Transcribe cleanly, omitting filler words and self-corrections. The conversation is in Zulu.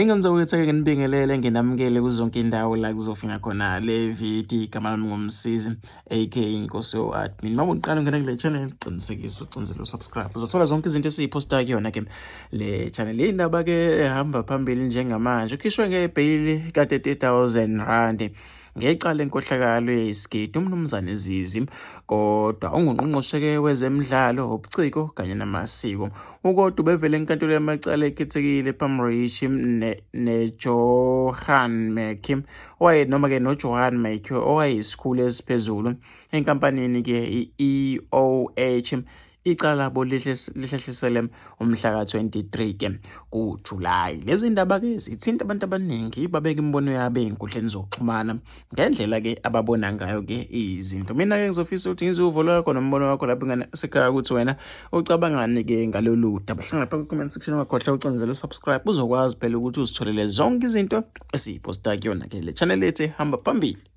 Bengenza ukuthi ake nginibingelele nginamukele kuzonke indawo la kuzofika khona le video. Igama lami nguMsizi aka Inkosi yo-admin. Uma uqala ungena kule channel, qinisekisa ucinzele usubscribe, uzothola zonke izinto esiyiphosta kuyona ke le channel. Indaba ke ehamba phambili njengamanje, ukhishwe ngebheyili ka-30,000 rand ngecala enkohlakalo yesigidi uMnumzane Zizi, kodwa ungungqongqoshe-ke wezemidlalo, ubuciko kanye namasiko. Ukodwa ubevele enkantolo yamacala ekhethekile ePalm Ridge neJohan Mackie owaye noma-ke noJohan Mackie owayeyisikhulu esiphezulu enkampanini-ke i-EOH. Icala labo lihlehliselwe umhla ka-23 ke kuJulayi. Lezi ndaba ke zithinta abantu abaningi, babeka imibono yabo ey'nkundleni zokuxhumana ngendlela ke ababona ngayo ke izinto. Mina ke ngizofisa ukuthi ngizwe uvo lwakho nombono wakho lapho ngane sekhaya ukuthi wena ucabangani ke ngalolu daba. Hlangana lapha ku-comment section, ungakhohlwa ucindezela usubscribe, uzokwazi phela ukuthi uzitholele zonke izinto esiyiphosta kuyona ke le channel ethu ehamba phambili.